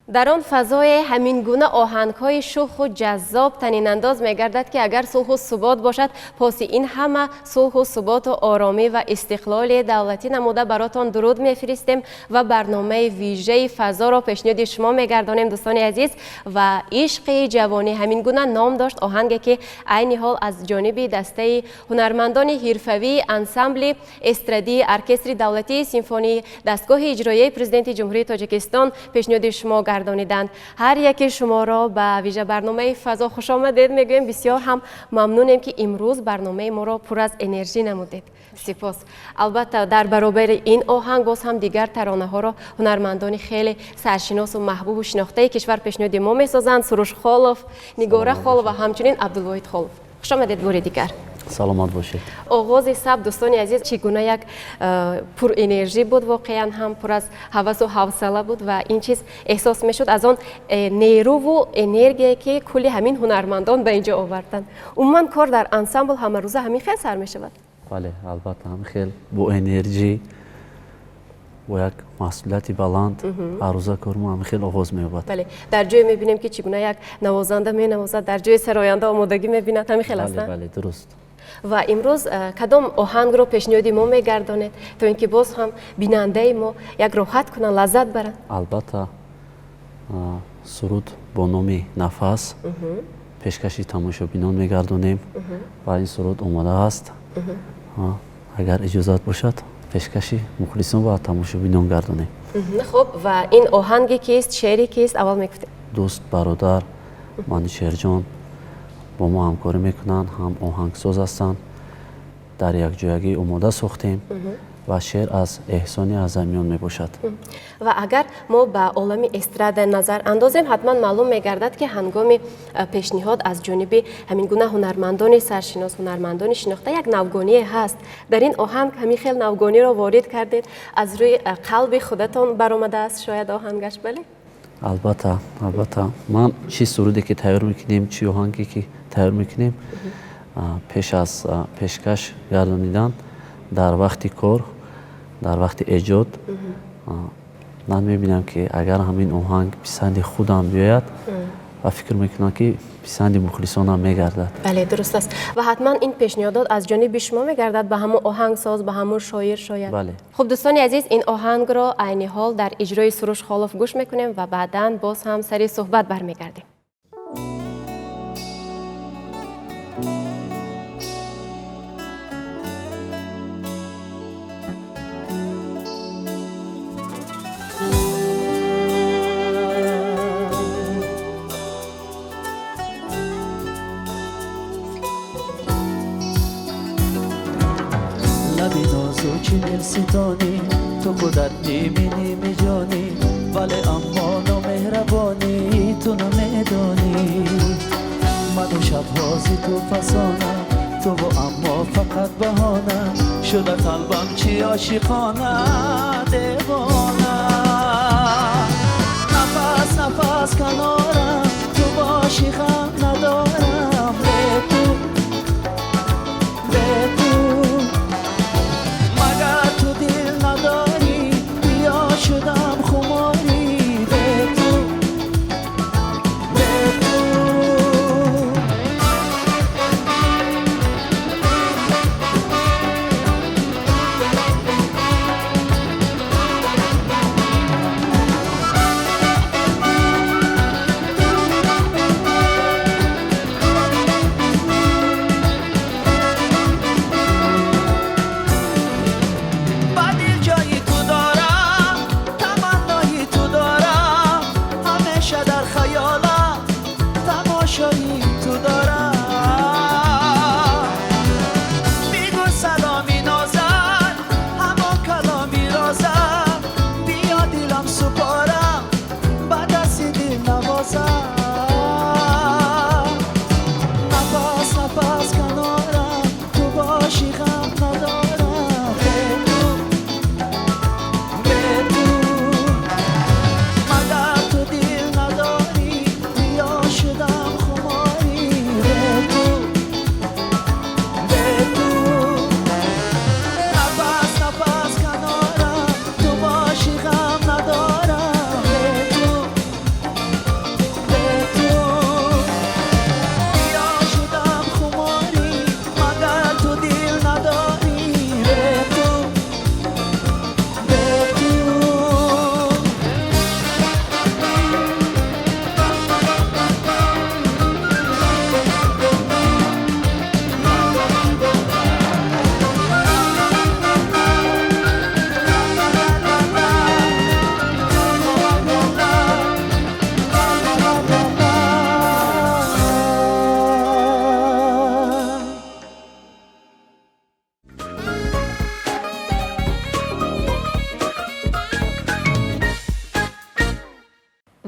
Дар он фазое ҳамин гуна оҳангҳои шӯху ҷаззоб танинандоз мегардад, ки агар сулҳу субот бошад, поси ин ҳама сулҳу суботу оромӣ ва истиқлоли давлатӣ намуда баротон дуруд мефиристем ва барномаи вижаи фазоро пешниҳоди шумо мегардонем, дӯстони азиз. Ва ишқи ҷавонӣ ҳамин гуна ном дошт оҳанге, ки айни ҳол аз ҷониби дастаи ҳунармандони ҳирфавии ансамбли эстрадии оркестри давлатии симфонии дастгоҳи иҷроияи президенти Ҷумҳурии Тоҷикистон пешниҳоди шумо гардониданд. Ҳар яке шуморо ба вижа барномаи фазо хушомадед мегӯем. Бисёр ҳам мамнунем, ки имрӯз барномаи моро пур аз энержӣ намудед. Сипос. Албатта, дар баробари ин оҳанг боз ҳам дигар таронаҳоро ҳунармандони хеле саршиносу маҳбубу шинохтаи кишвар пешниҳоди мо месозанд: Суруш Холов, Нигора Холова, ҳамчунин Абдулвоҳид Холов. Хушомадед бори дигар. Саломат бошед. Оғози сабт, дӯстони азиз, чӣ гуна як пурэнержӣ буд, воқеан ҳам пур аз ҳавасу ҳавсала буд ва ин чиз эҳсос мешуд аз он нерӯву энергия, ки кулли ҳамин ҳунармандон ба инҷо оварданд. Умуман, кор дар ансамбл ҳамарӯза ҳамин хел сар мешавад? Бале, албатта, ҳамин хел бо энержӣ, бо як масъулияти баланд ҳаррӯза кори мо ҳамин хел оғоз меёбад. Бале, дар ҷое мебинем, ки чӣ гуна як навозанда менавозад, дар ҷои сароянда омодагӣ мебинад, ҳамин хел аст. Бале, дуруст. Ва имрӯз кадом оҳангро пешниҳоди мо мегардонед, то ин ки боз ҳам бинандаи мо як роҳат кунанд, лаззат баранд? Албатта, суруд бо номи Нафас пешкаши тамошобинон мегардонем ва ин суруд омода аст. Агар иҷозат бошад, пешкаши мухлисон ва тамошобинон гардонем. Хуб, ва ин оҳанги кист, шеъри кист, аввал мегуфтем? Дӯст, бародар Манучеҳрҷон бо мо ҳамкорӣ мекунанд, ҳам оҳангсоз ҳастанд. Дар якҷоягӣ омода сохтем ва шеър аз Эҳсони Аъзамиён мебошад. Ва агар мо ба олами эстрада назар андозем, ҳатман маълум мегардад, ки ҳангоми пешниҳод аз ҷониби ҳамин гуна ҳунармандони саршинос, ҳунармандони шинохта як навгоние ҳаст. Дар ин оҳанг ҳамин хел навгониро ворид кардед, аз рӯи қалби худатон баромадааст шояд оҳангаш, бале? Албатта, албатта, ман чӣ суруде ки тайёр мекунем, чӣ оҳанге ки тайёр мекунем, пеш аз пешкаш гардонидан, дар вақти кор, дар вақти эҷод ман мебинам, ки агар ҳамин оҳанг писанди худам биёяд, ва фикр мекунам, ки писанди мухлисонам мегардад. Бале, дуруст аст. Ва ҳатман ин пешниҳодот аз ҷониби шумо мегардад ба ҳамон оҳангсоз, ба ҳамон шоир шояд? Бале. Хуб, дӯстони азиз, ин оҳангро айни ҳол дар иҷрои Суруш Холов гӯш мекунем ва баъдан боз ҳам сари суҳбат бармегардем. Лаби нозу чӣ дилситонӣ, ту худат ними ними ҷонӣ, вале аммо номеҳрабонӣ, ту намедонӣ. Ману шабҳо зи ту фасона, туву аммо фақат баҳона, шуда қалбам чӣ ошиқона, девона. Нафас, нафас канорам ту бошӣ, ғам надорам бе ту, бе ту. Магар ту дил надорӣ, биё шудам хуморӣ бе ту, бе ту.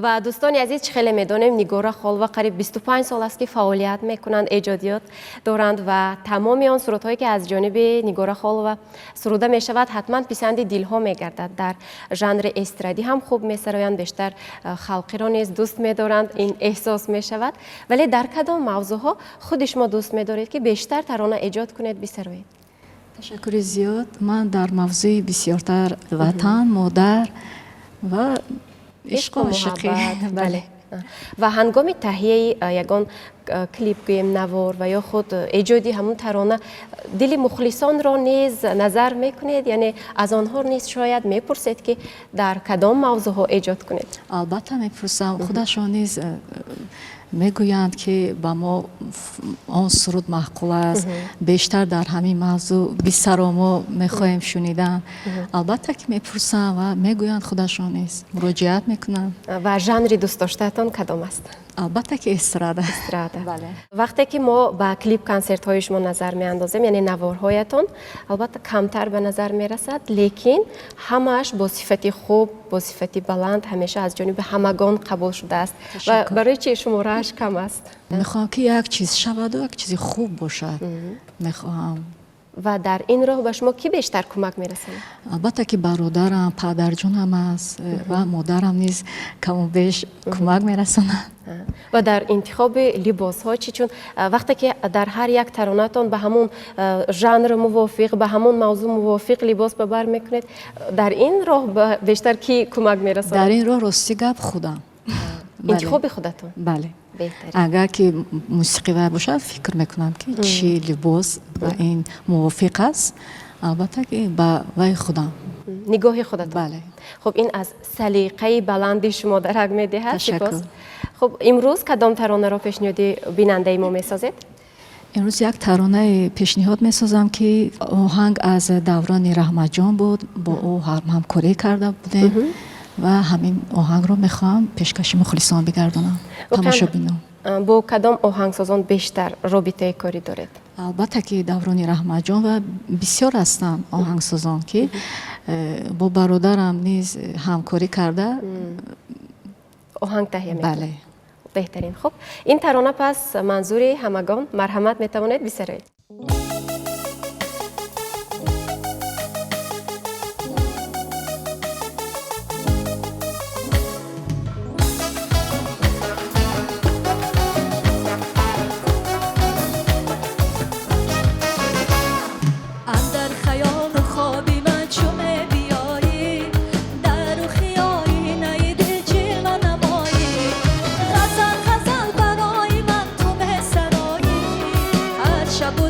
Ва дӯстони азиз, чӣ хеле медонем, Нигора Холова қариб 25 сол аст, ки фаъолият мекунанд, эҷодиёт доранд ва тамоми он сурудҳое, ки аз ҷониби Нигора Холова суруда мешавад, ҳатман писанди дилҳо мегардад. Дар жанри эстрадӣ ҳам хуб месароянд, бештар халқиро низ дӯст медоранд, ин эҳсос мешавад. Вале дар кадом мавзӯъҳо худи шумо дӯст медоред, ки бештар тарона эҷод кунед, бисароед? Ташаккури зиёд. Ман дар мавзӯи бисёртар ватан, модар ва ишқу ошиқӣ. Бале. Ва ҳангоми таҳияи ягон клип, гӯем, навор ва ё худ эҷоди ҳамун тарона, дили мухлисонро низ назар мекунед, яъне аз онҳо низ шояд мепурсед, ки дар кадом мавзӯъҳо эҷод кунед? Албатта, мепурсам. Худашон низ мегӯянд, ки ба мо он суруд маъқул аст, бештар дар ҳамин мавзӯъ бисаро, мо мехоҳем шунидан. Албатта, ки мепурсам ва мегӯянд, худашон низ муроҷиат мекунанд. Ва жанри дӯстдоштаатон кадом аст? Албатта, ки эстрада. Эстрада. Вақте ки мо ба клип консертҳои шумо назар меандозем, яъне наворҳоятон, албатта, камтар ба назар мерасад, лекин ҳамааш бо сифати хуб, бо сифати баланд ҳамеша аз ҷониби ҳамагон қабул шудааст. Ва барои чи шуморааш кам аст? Мехоҳам, ки як чиз шаваду як чизи хуб бошад, мехоҳам. Ва дар ин роҳ ба шумо кӣ бештар кӯмак мерасонад? Албатта, ки бародарам, падарҷонам аст ва модарам низ каму беш кӯмак мерасонад. Ва дар интихоби либосҳо чӣ? Чун вақте ки дар ҳар як таронатон ба ҳамун жанр мувофиқ, ба ҳамун мавзӯъ мувофиқ либос ба бар мекунед, дар ин роҳ бештар кӣ кӯмак мерасонад? Дар ин роҳ, рости гап, худам. Интихоби худатон. Бале. Агар ки мусиқӣ вай бошад, фикр мекунам, ки чӣ либос ба ин мувофиқ аст. Албатта, ки ба вай худам. Нигоҳи худатон. Бале. Хуб, ин аз салиқаи баланди шумо дарак медиҳад. Сипос. Хуб, имрӯз кадом таронаро пешниҳоди бинандаи мо месозед? Имрӯз як таронае пешниҳод месозам, ки оҳанг аз Даврони Раҳматҷон буд, бо ӯ ҳамкорӣ карда будем ва ҳамин оҳангро мехоҳам пешкаши мухлисон бигардонам, тамошобинон. Бо кадом оҳангсозон бештар робитаи корӣ доред? Албатта, ки Даврони Раҳматҷон ва бисёр ҳастанд оҳангсозон, ки бо бародарам низ ҳамкорӣ карда оҳанг таҳия мекунед. Бале. Беҳтарин. Хуб, ин тарона пас манзури ҳамагон, марҳамат, метавонед бисароед. Андар хаёлу хоби ман чу мебиёӣ, дар рухи оинаи дил ҷилва намоӣ, ғазал ғазал барои ман ту месароӣ, ҳар шабу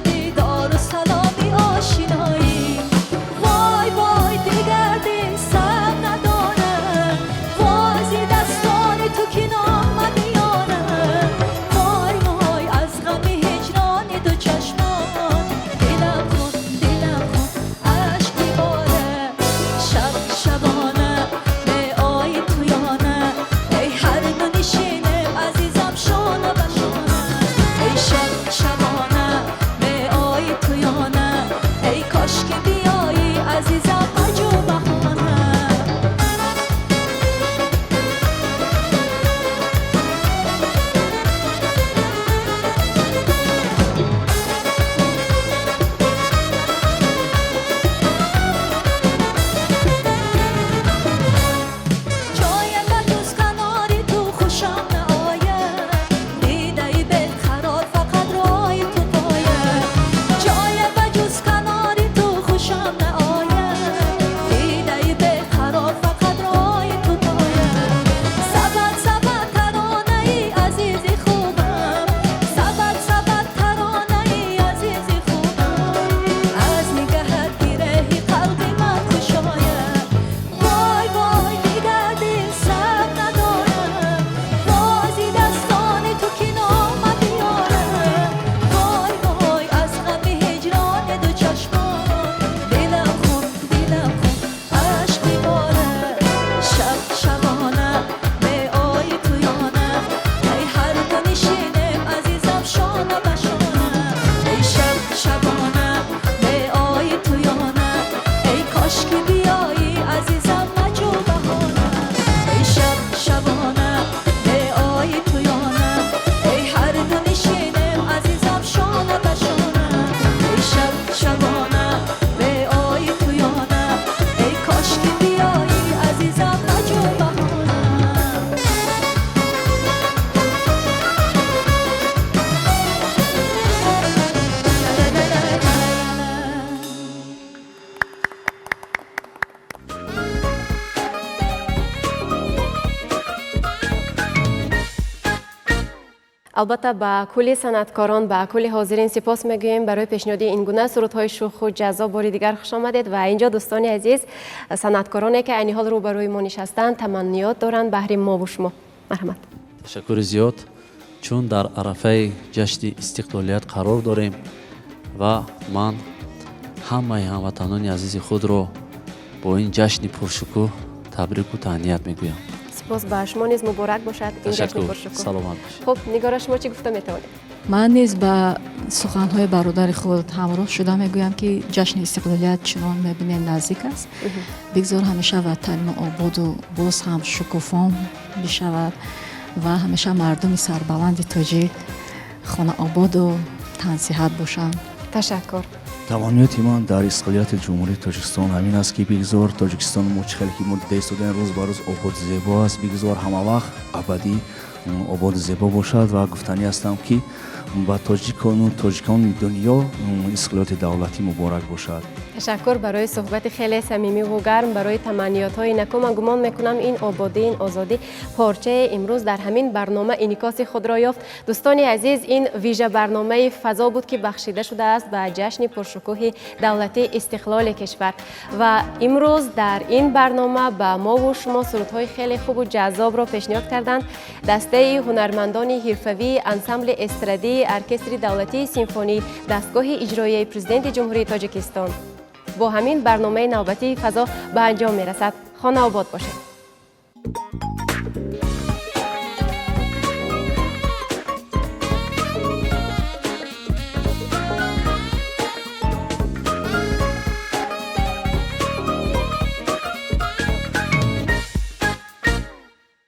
Албатта, ба кулли санъаткорон, ба кулли ҳозирин сипос мегӯем барои пешниҳоди ин гуна сурудҳои шӯху ҷаззоб. Бори дигар хуш омадед. Ва инҷо, дӯстони азиз, санъаткороне, ки айни ҳол рӯбарӯи мо нишастанд, таманниёт доранд баҳри мову шумо. Марҳамат. Ташаккури зиёд. Чун дар арафаи ҷашни истиқлолият қарор дорем ва ман ҳамаи ҳамватанони азизи худро бо ин ҷашни пуршукӯҳ табрику таҳният мегӯям. Сипос, ба шумо низ муборак бошад ин ҷашни Ташаккур. пуршукӯҳ. Саломат бошед. Хуб, Нигора, шумо чӣ гуфта метавонед? Ман низ ба суханҳои бародари худ ҳамроҳ шуда мегӯям, ки ҷашни истиқлолият, чунон мебинем, наздик аст. Бигзор ҳамеша ватани мо ободу боз ҳам шукуфон бишавад ва ҳамеша мардуми сарбаланди тоҷик хонаободу тансиҳат бошанд. Ташаккур. Таманниёти ман дар истиқлолияти Ҷумҳурии Тоҷикистон ҳамин аст, ки бигзор Тоҷикистони мо, чӣ хеле ки мо дида истодаем, рӯз ба рӯз ободу зебо аст, бигзор ҳама вақт абадӣ ободу зебо бошад. Ва гуфтанӣ ҳастам, ки ба тоҷикону тоҷикони дунё истиқлолияти давлатӣ муборак бошад. Ташаккур барои суҳбати хеле самимиву гарм, барои таманниётҳои неку. Ман гумон мекунам, ин ободӣ, ин озодӣ порчаи имрӯз дар ҳамин барнома инъикоси худро ёфт. Дӯстони азиз, ин вижа барномаи «Фазо» буд, ки бахшида шудааст ба ҷашни пуршукӯҳи давлатии истиқлоли кишвар. Ва имрӯз дар ин барнома ба мову шумо сурудҳои хеле хубу ҷаззобро пешниҳод карданд дастаи ҳунармандони ҳирфавии ансамбли эстрадии оркестри давлатии симфонӣ, дастгоҳи иҷроияи Президенти Ҷумҳурии Тоҷикистон. Бо ҳамин барномаи навбатии «Фазо» ба анҷом мерасад. Хонаобод бошед.